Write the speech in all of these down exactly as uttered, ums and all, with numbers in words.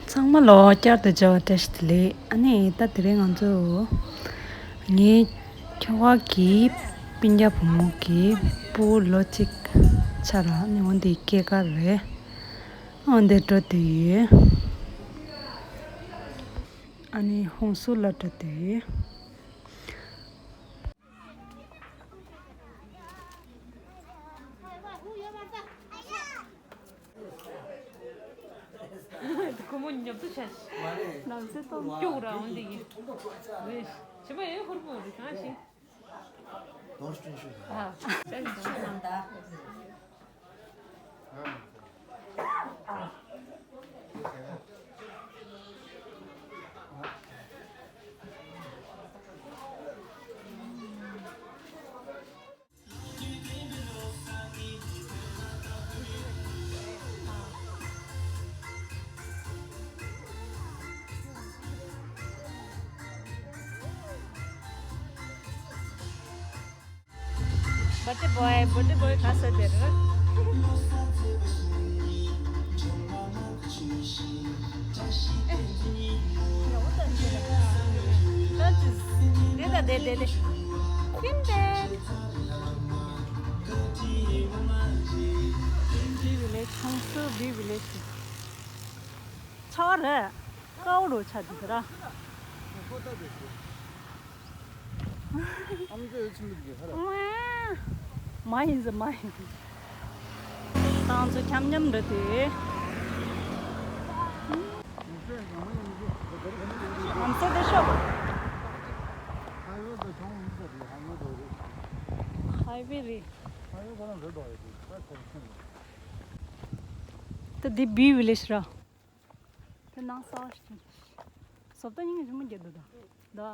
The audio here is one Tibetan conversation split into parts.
ཚང་མ་ལ་བསྐྱར་དུ་མཇལ་བ་བཀྲ་ཤིས་བདེ་ལེགས། ཨ་ནི་ད་དེ་རིང་ང་ཚོ་ངའི་ཁྱོ་ག་གི་སྤུན་ཀྱག་བུ་མོ་གི་སྤུ་གུ་ལོ་གཅིག་ཆགས་ར། ཨ་ནི་འོ་འདི་སྐྱེས་སྐར་རེད། འོ་འདི་འགྲོ་དུས་ཡོད། ཨ་ནི་ཧུན་སུར་ལ་འགྲོ་དུས་ཡོད། ཁོ་མོ་ཉོབ་ཏུ་ཆ་ཤི། ནམ་སེ་སྟོང་སྐྱུག་ར་འོན་ཏེ་ཡིན། རེད། ཞི་མ་ཡོད་ཧུར་པོ་རེད་གང་ཞིག་ཨ། ཅན་ཅན་ནམ་ད། Birthday boy, birthday boy ག་ས་དེར། དེ་ད་དེ་དེ་དེ། ཀིན་ཏན། བི་ཝི་ལེཇ། ཁོང་ཚོ་བི་ཝི་ལེཇ། ཆར་པ་རེད། དཀར་པོ་རུ་ཆགས་འདུག་ར། མ་ཡིན་ཟེར་མ་ཡིན། ཏང་ཚོ་འཁྱམ་འཁྱམ་འདྲ་དེ། ཨམ་སེ་དེ་ཤོག་ཧའི་ཝེ་རེད། ད་འདི་བི་ཝི་ལེཇ་ར། དེ་ནང་གསར་པ་ཞིག་བྱུང་། བཟོ་ལྟ་སྙིང་རྗེ་མོ་བརྒྱབ་འདུག་ད། ད།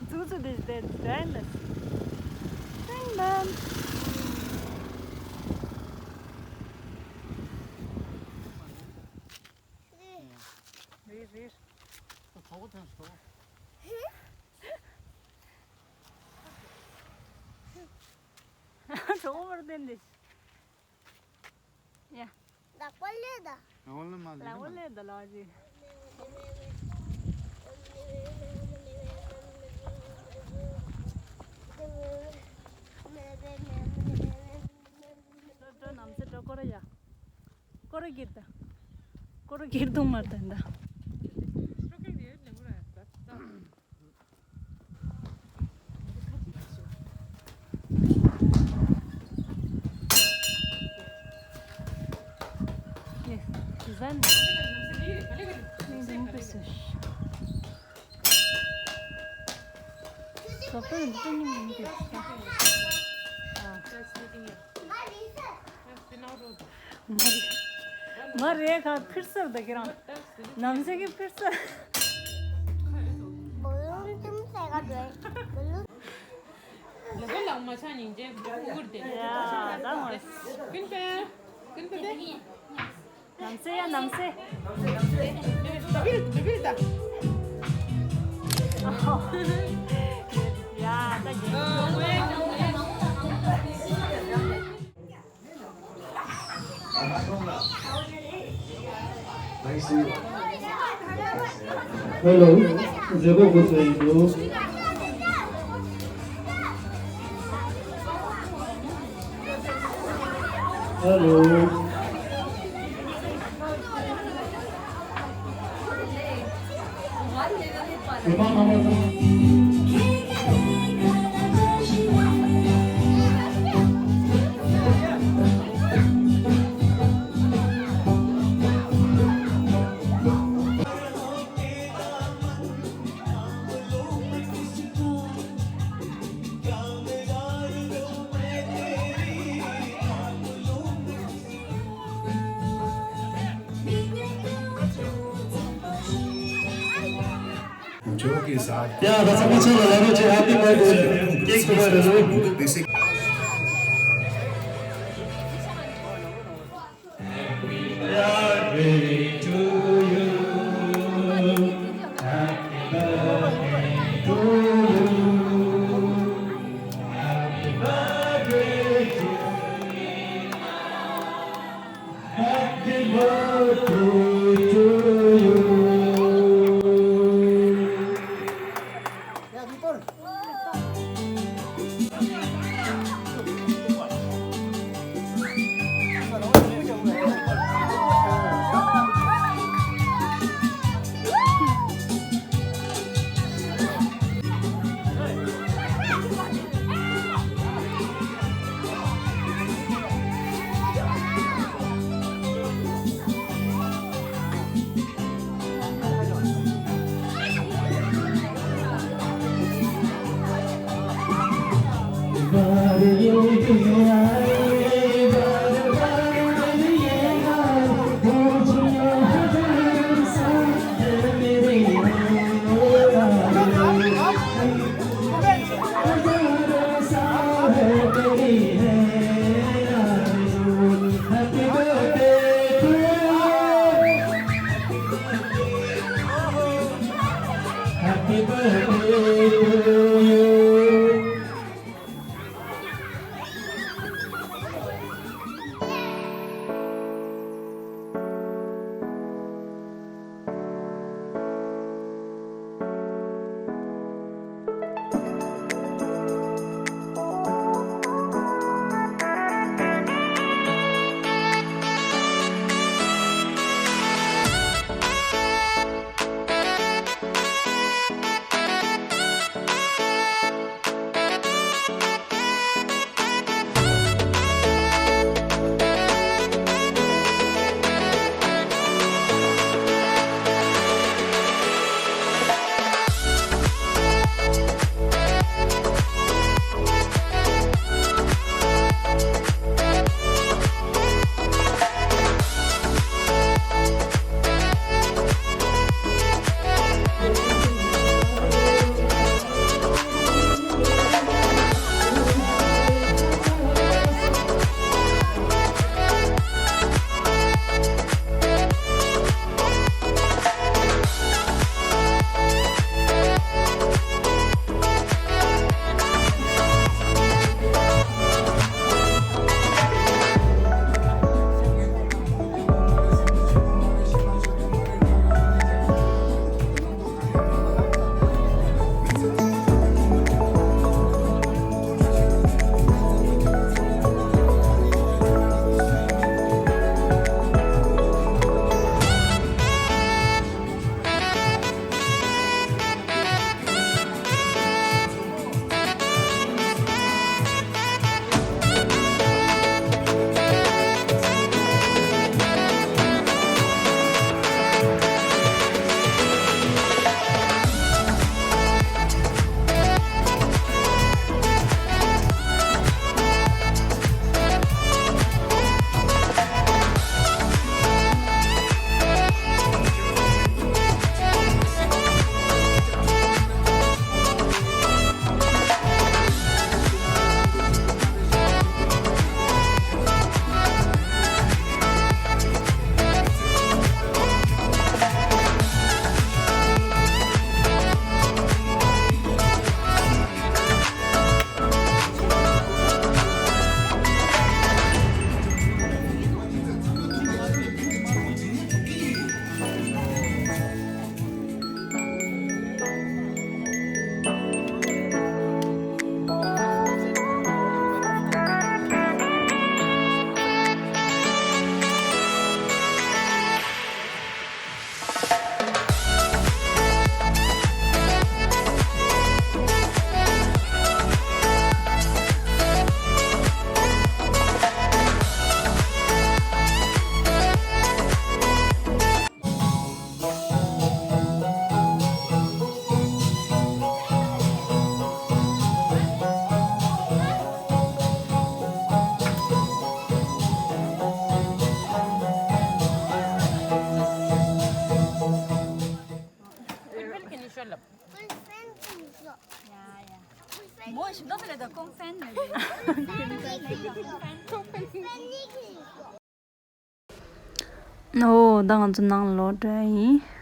ཙུ་ཙུ་དེ་དེ་དེ་ལ། ཏན་ཏན། རེད་རེད། གྲོགས་པོར་བསྟན་ཏེ། ཡ། ལག་པ་ལས་ད། ལག་པ་ལས་མ་ལག་པ་ལས་ད་ལག་ཅིག་སྤྲོ་སྤྲོ་ནམ་སེ་སྤྲོ་སྐོར་ཡ། སྐོར་གྱིར་ད། སྐོར་གྱིར་དུང་མར་ད་ད། ང་རེད་ཁ་ཕིར་སར་ད་ཁྱེད་རང་། ནམ་ཟེ་གི་ཕིར་སར། ལ་གོ་ལག་མ་ཆག་སྙིང་རྗེ་ཁུར་ཏེ། ཡ་ད་མ། ཀུན་པེ། ཀུན་པེ་ཏེ། ནམ་སེ་ཡ་ནམ་སེ། ད་བིལ་ད་བིལ་ད། ཡ་ད་རྒྱལ། ཧེ་ལོ། བཟོད་པ་དགོས་ས་ཡིན་འདུག་ཧེ་ལོ། ཡ་ད་ཚང་མ་ཕྱག་ལ་ལ་རོགས་བྱེད། Happy birthday། ཀེག་ཕུལ་ས་རེད། Moi, je donne le de confin. ཨོ། ད་ང་ཚོ་ནང་ལོག་འགྲོ་ཡ་ཡིན།